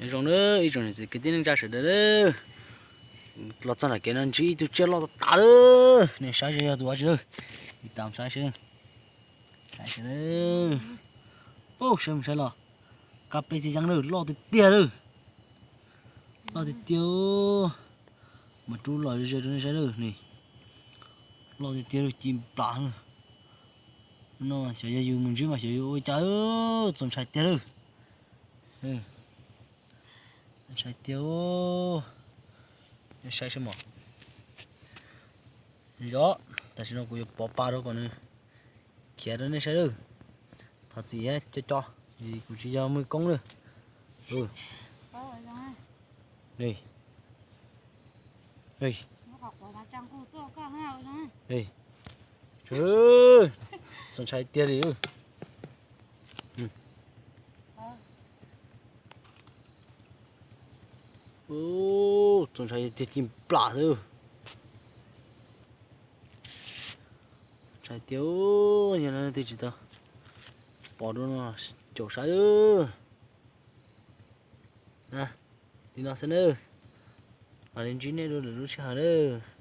Nyob zoo nawb ib tsoom niam txiv kwv tij neej tsa sawv daws nawb. Los txog nram kev no ntsib ib tug tsiaj loj tas tas lawm, nej saib seb yog tus dab tsi lawm. Ib tam saib seb, saib seb, saib mus saib los, kab peb txiv yeeb lawm, loj tiag tiag lawm. Loj tiag tiag. Mas rub los ze rau nej saib lawm ne. Loj tiag tiag lawm, ci nplas lawm. No xyov yog yus mus ntsib mas xyov yuav ua cas, txaus ntshai tiag lawm. Ntshai tiag. Nej saib seb mog. Zov, tam sim no kuv yuav pov pa rau kom nws khiav rau nej saib lawm. Thov txim thiab co co, vim kuv tsis yog muaj koob lawm. Txaus ntshai tiag li. Txaus ntshai tiag, ci nplas xwb. Ntshai tiag, yog leej twg tsis tau pom dua no caum saib. Li no xwb nawb. Mam li ntsib nej dua lwm lub sij hawm nawb.